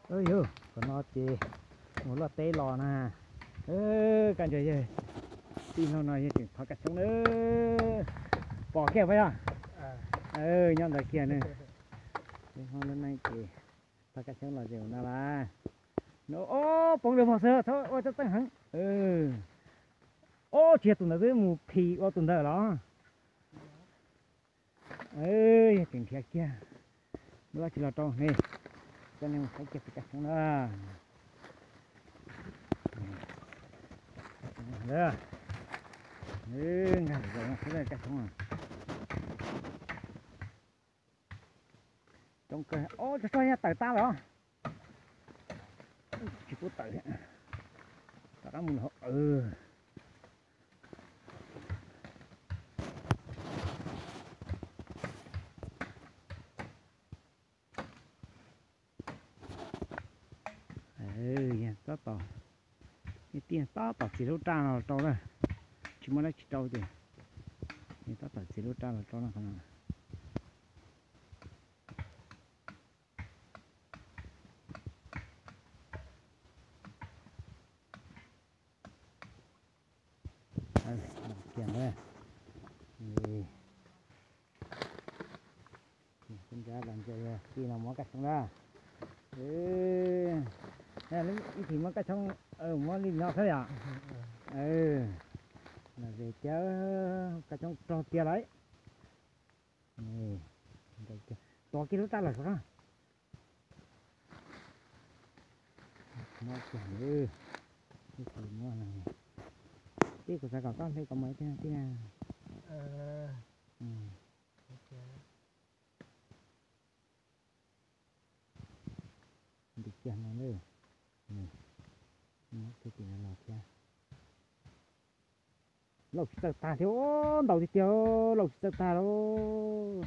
Yog, qhov no ces mus luaj teb los na. Kaj ntug yawg, tij laug no yog tseem thov kaj xyoob na. Pom kiag puas yog? Nyob ntawd kiag ne. Lub neej ces thov kaj xyoob los ces ua no las. Ob poob lawm mog xwb, txhob ua txeej heev. Ob, tsis yog tus ntawd twb mus phim ua tus ntawd los? Yog tseem nrhiav kiag, muaj dab tsi los rau ne. Coj nej mus saib kiag pem kaj xyoob na. Nkag zaum no xwb kaj xyoob. Coob kawg, ob, tso tso, yog tawm tag lawm. Tsis pub tawm, rov qab mus lawm hauv. Tab tom, tab tom txiav lub raj no los rau na, tsis muaj dab tsi rau ces tab tom txiav lub raj los rau na qhov no. Kiag na, tij no muab kaj xyoob na. Ib thim muab kaj xyoob, muab li no xwb yom. Los ces cov kaj xyoob rog tiag lawm. Tos kiag lub raj los saum no. Tij, kuv xav kom koj hle kom mos ib teg no tij na. Ntim kiag no na. Muab kiag tim no los thiab. Laus tsis txawj tag thiab, ntaus tiag tiag, laus tsis txawj tag lauj.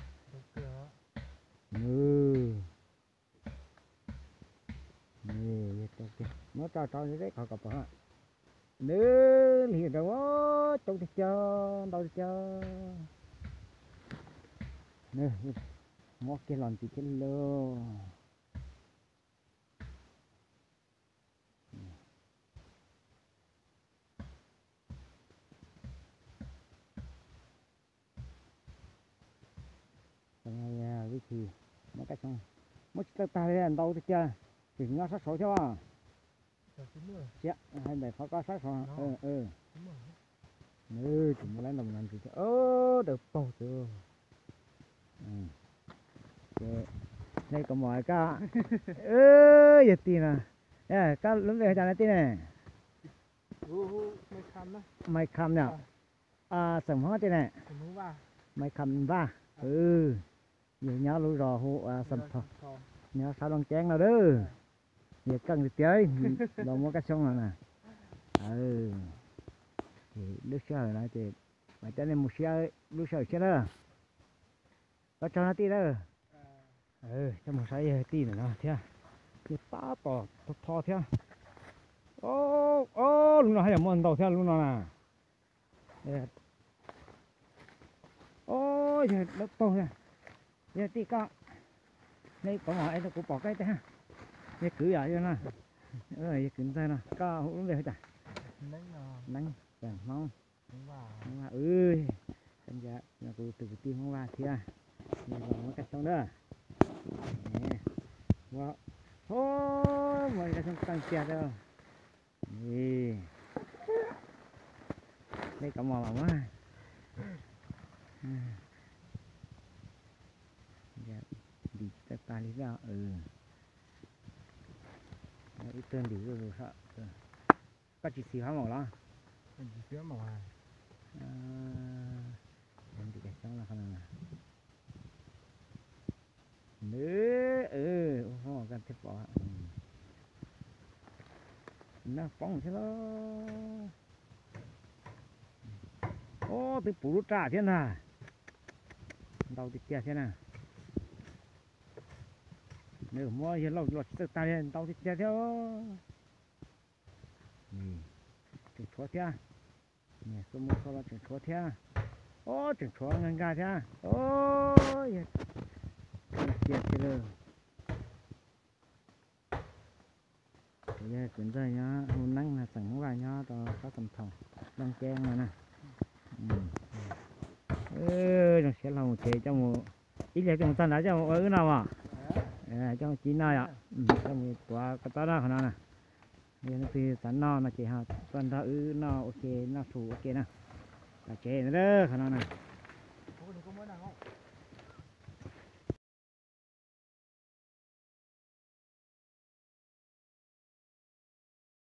Muab tso rau zeb qhov kom pom. Nws lig rau, coob tiag tiag, ntau tiag tiag. Muab kiag los ntxiv thiab lauj. Vib thi muab kaj xyoob, muab tsis txawj tag li, ntau tiag tiag, tseem nyob sab saud thiab. Hais ntawm qhov ko sab saud. Nws tseem muab laib ntau ntxiv thiab, daws paug xwb. Ces hle kaus mom koj. Yog tij no, koj lub npe hu cas na tij ne? Maiv Kham yom. Xeem Hmoob tij ne? Maiv Kham Vaj. Yog nyob lub zos hu Xam Thom, nyob sab Looj Ceeb no lawm. Yog keej tiag tiag los muab kaj xyoob no na. Lub sij hawm no ces mam coj nej mus saib lub sij hawm tshiab na. Koj tsaug no tij na. Coj mus saib yog tij ntawm no thiab. Yog tab tom tho thiab. Ob, lub no haj yam muaj ntau thiab lub no na. Ob, yog dawb paug thiab. Yog tij koj, nej kaus mom es kuv pom koj ib teg. Yog kwv yom, yog no. Yog kwv ntxawg no, koj hu lub npe hu cas? Neeb, Hmoob. Hmoob Vaj, kuv tus kwv tij Hmoob Vaj thiab. Los muab kaj xyoob na. Muab kaj xyoob tag tiag. Hle kaus mom los muab. Ntim tsis tag li xwb. Ib tug ntim zuj zus. Koj tsis xis hab maum los? Nws, ua hoob koj thiaj pom. Nag poob thiab los. Ob, twb puv lub raj thiab ntag. Ntau tiag tiag thiab na. Nws muab yawg Lauj los tsis txawj tag li, ntau tiag tiag thiab. Tseem tshuav thiab. Niam xua mus xua los tseem tshuav thiab. Ob, tseem tshuav nkag nkag thiab. Ob, yog tiag tiag lawm. Yog kwv ntxawg nyob hu neeb no, tseem Hmoob Vaj nyob rau sab Xam Thoos, Looj Ceeb no na. Zoo siab hlo mus tsev coj mus, ib pliag coj mus txog nrad coj mus ua wb noj os. Coj mus ci noj yom. Coj mus tuav koj tob noj qhov no na. Yog leej twg xav noj no ces ho tuaj nrog wb noj ua ke, noj su ua ke na. Los tsev qhov no na.